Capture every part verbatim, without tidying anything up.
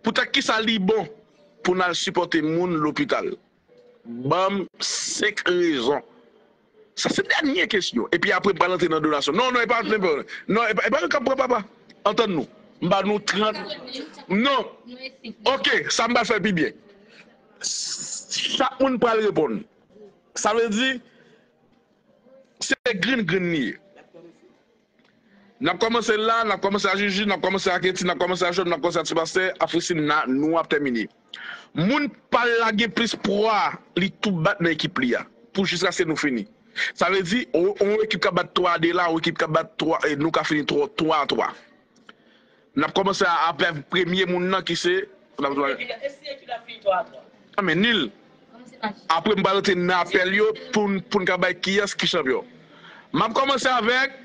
Poutèt kisa li bon pou n al sipòte moun lopital? Ban m senk rezon. Sa se dènye kesyon. Epi apre, m pral antre nan donasyon. Non, non, e pa, non, e pa, e pa nou k ap pran papa. Antann nou. M ba nou trant. Non. Ok, sa m pral fè l pi byen. Chak moun pral reponn. Sa vle di, se grenn grenn li ye. N ap kòmanse la, n ap kòmanse a Jiji, n ap kòmanse a Keti, n ap kòmanse a Jòb, n ap kòmanse a Ti Pastè, a Frisina, nou ap tèmine. Moun pa l la gen plis pwa, li tou bat nan ekip li a, pou jiskaske nou fini. Sa vle di, on, on ekip ka bat twa a de la, on ekip ka bat twa, e nou ka fini twa, twa a twa. N ap kòmanse a, avèk premye moun nan ki se, n ap, e si ekip la fini twa a twa? Ah, men nil. Apre, m pral rete nan apèl yo pou n, pou n ka bay kiyès ki chanpyon. M ap kòmanse avèk,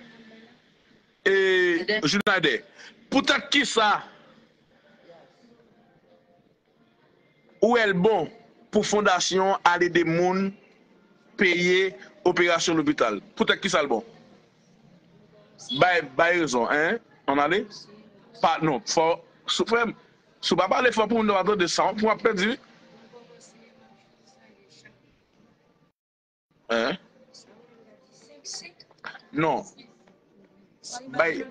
e, Junader. Poutèt kisa ou wè l bon pou fondasyon an al ede moun peye operasyon lopital? Poutèt kisa l bon? Bay, bay rezon, en? Ann ale? Pa, non, fò, sou, frè m, si w pa pale fò pou moun nan pa tande sa, w ap pèdi. Hein? Non. Bay,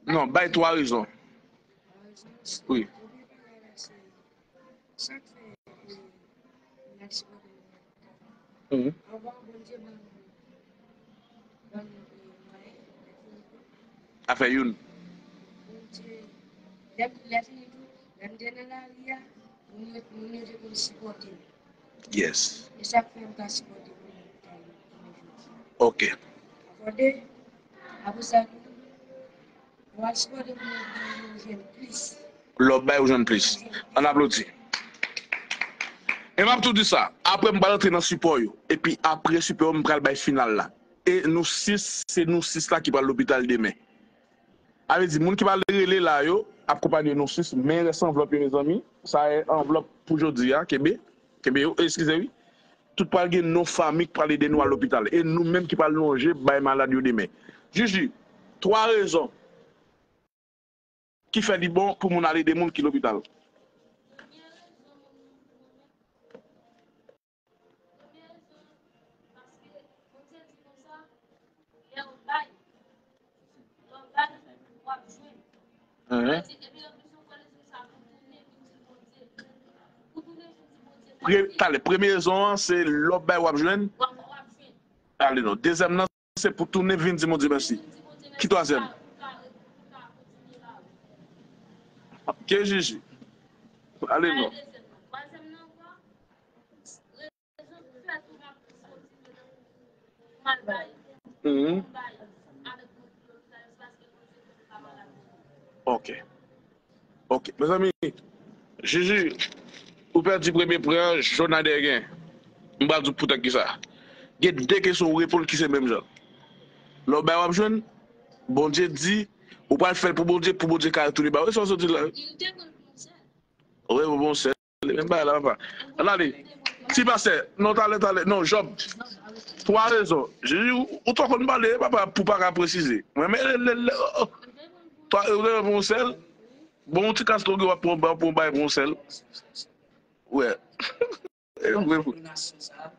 non, bay twa rezon. Wi. Mhm. Afè youn. Yes. E sa k fè m ka sipòte moun nan lopital yo kounye jodi a. Ok. Akòde, apre sa tou, w al sipòte moun nan lopital yo, ou jwenn plis. Lè w bay, ou jwenn plis. Ann aplodi. E m ap tou di sa, apre m pral antre nan sipò yo. Epi apre sipò yo, m pral bay final la. E nou sis, se nou sis la ki pral lopital demen. Sa vle di, moun ki pral rele la yo, ap konpanye nou sis, men rès anvlòp yo, mezanmi. Sa e anvlòp pou jodi a, kenbe. Kenbe yo, eskize wi. Tout pral gen non fanmi ki pral ede nou al lopital. E nou menm ki pral lonje bay malad yo demen. Jiji, twa rezon ki fè li bon pou moun al ede moun ki lopital. Enhen. Pre-, talè, premye rezon an, se lè w bay, w ap jwenn. Ale non. Dezyèm nan, se pou tounen vin di Bondye mèsi. Ki twazyèm? Ke Jiji. Ale non. Mhm. Ok. Ok. Mezanmi, Jiji, ou pèdi premye pwen an, Jonader gen. M pral di w poutèt kisa. Gen de kesyon ou reponn ki se menm jan. Lè w bay, w ap jwenn. Bondye di, ou pral fè l pou Bondye, pou Bondye ka retounen ba w. E sa w sot di la? Wi, bon, bon, sèl, li menm bagay la, papa. Ann ale. Ti pastè, non, talè, talè. Non, Jòb. Twa rezon. Jezi, ou, ou twò konn pale, papa, pou pa ka presize. Mwen, men, le, le, le, oh, oh. Twa, ou te bon sèl. Bon, ti kas tou, w ap pran, w ap pran bay bon sèl. Wè. E vre, vre.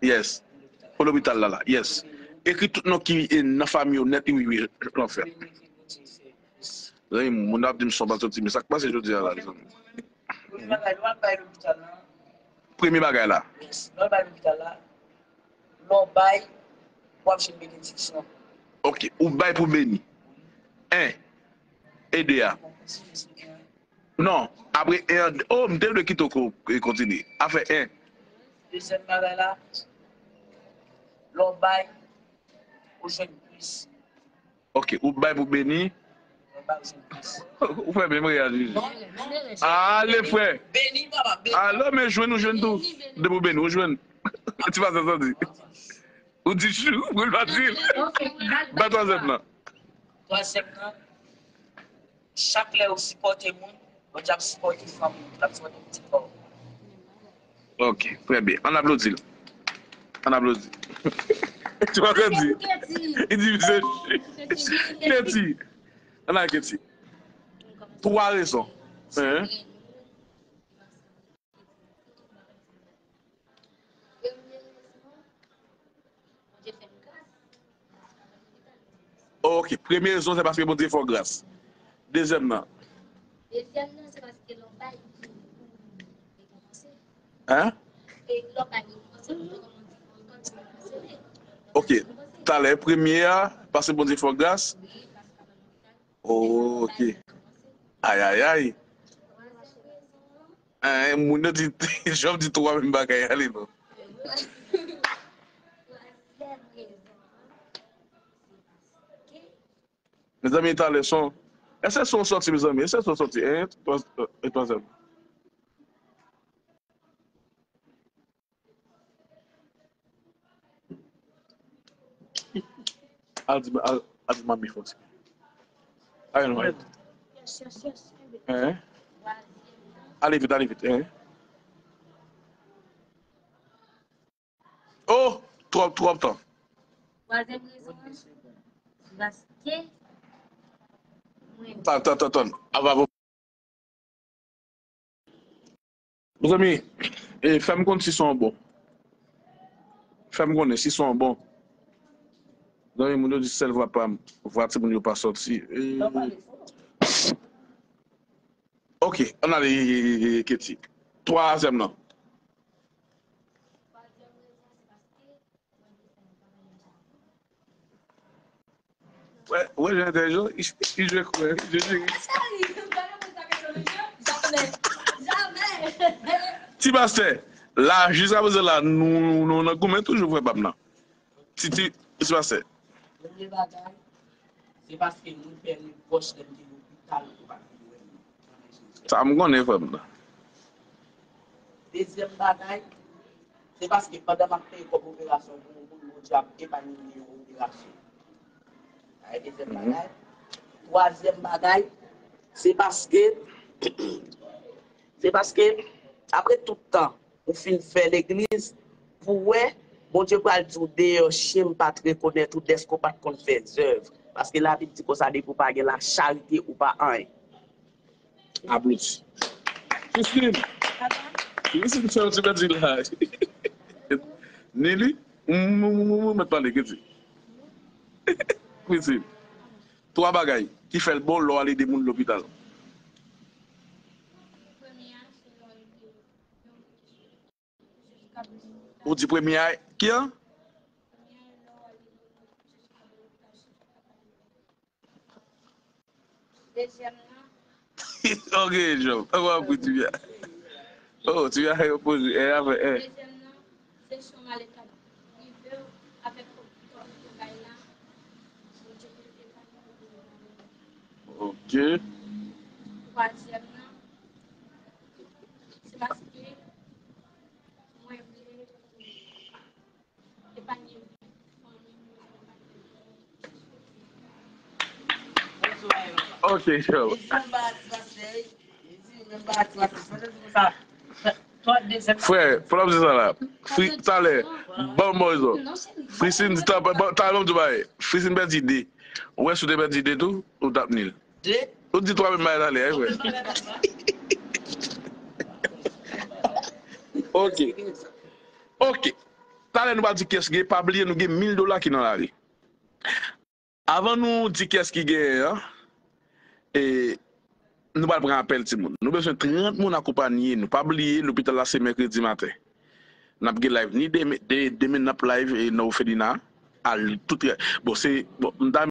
Yes. Pou lopital la, la. Yes. Ekri tout non ki, e, nan fanmi yo nèt, wi, wi, wi, wi, wi. Zanmi m, moun ap di m son pa soti, men sa k pase jodi a la, zanmi m? Premye bagay, lè w al bay lopital la. Premye bagay la. Yes, lè w al bay lopital la, lè w bay, w ap jwenn benediksyon. Ok, ou bay pou beni. En. E de a. Non, apre en an, oh, m te dwe kite w ko-, e kontinye. Afè en. Dezyèm bagay la, lè w bay, ou jwenn plis. Ok, ou bay pou beni. Ou fè menm reyaji. Ale, frè. Beni, papa, beni. Alò, men jwenn, ou jwenn tou. Depi ou beni, ou jwenn. Ti pastè sa di. Ou di chou, ou pa di l. Ba twazyèm nan. Twazyèm nan, chak lè ou sipòte moun, Bondye ap sipòte fanmi w, l ap sipòte pitit pa w. Ok, trè byen. Ann aplodi l. Ann aplodi. Ti pastè di. Li di misye Keti. Ann al Keti. Twa rezon. Hein? Premye rezon, se paske Bondye fè w gras. Dezyèm nan. Dezyèm nan, se paske lè w bay, li rekonpanse. Hein? E lè w bay, li rekonpanse, li rekonpanse. Ok. Talè, premye a, paske Bondye fè w gras. Wi, paske pa nan lopital. Ok. Ayayay. Hein, moun yo di, Job di twa menm bagay, ale non. Mezanmi, talè son. Èske son sòti, mezanmi? Èske son sòti? Hein? Twa-, e twazyèm. Al di, al, al di manmi fò ti. Ayo, non. Hein? Ale vit, ale vit, hein? Oh, twòp, twòp tan. Twazyèm rezon an, paske mwen. Tan, tan, tan, tan. Ava. Mezanmi, e, fè m konn si son an bon. Fè m konnen si son an bon. Mezanmi, moun yo di sèl vwa pa m, vwa timoun yo pa sòti. E, ok, ann ale, Keti. Twazyèm nan. Wè, wè, jan entèlijan, li, li jwe kwè, li jwe jiri. Ti pastè, la, jiska prezan la, nou, nou, nou nan goumen toujou, frè pa m nan. Ti, ti, ti pastè. Premye bagay, se paske mwen fè repwòch lè m te lopital, ou pa t vin wè m. Sa m konnen, frè m nan. Dezyèm bagay, se paske pandan m ap peye kòb operasyon pou yon moun, Bondye ap epanye m de yon operasyon. Sa e dezyèm bagay. Twazyèm bagay, se paske, se paske, apre tout tan, ou fin fè legliz, pou wè, Bondye pral di w deyò chen m pa t rekonèt ou dèske w pa t konn fè zèv. Paske Labib di konsa, depi w pa gen lacharite, ou pa anyen. Aplodi. Christine. Christine, fè yon ti pèdi la. Nili, m, m, m, m, mèt pale, Christine. Christine. Twa bagay ki fè l bon lè w al ede moun lopital. Ou di premye a, ki an? Ok, Job. Ou ap ri, Tibia. Oh, Tibia, e poze, e avè, e. Ok. Twazyèm nan, se paske mwen vle epanye fanmi mwen. Ok, Job. Frè, fòlòm se sa la. Fri, talè, ban m bon rezon. Frisine di, ta, ba, talè, ban m di w bagay. Frisine pèdi de. Ou wè si w te pèdi de tou, ou t ap nil. De? Ou di twa menm bagay talè, wi, frè. Ok. Ok. Talè nou pral di kiyès ki gen, pa bliye nou gen mil dola ki nan lari. Avan nou di kiyès ki genyen an, e, nou pral pran apèl timoun. Nou bezwen trant moun akonpanye nou. Pa bliye, lopital la se mèkredi maten. N ap gen live ni demen, de, demen n ap live, e, nan òfelina. Al tout, bon, se, bon, m ta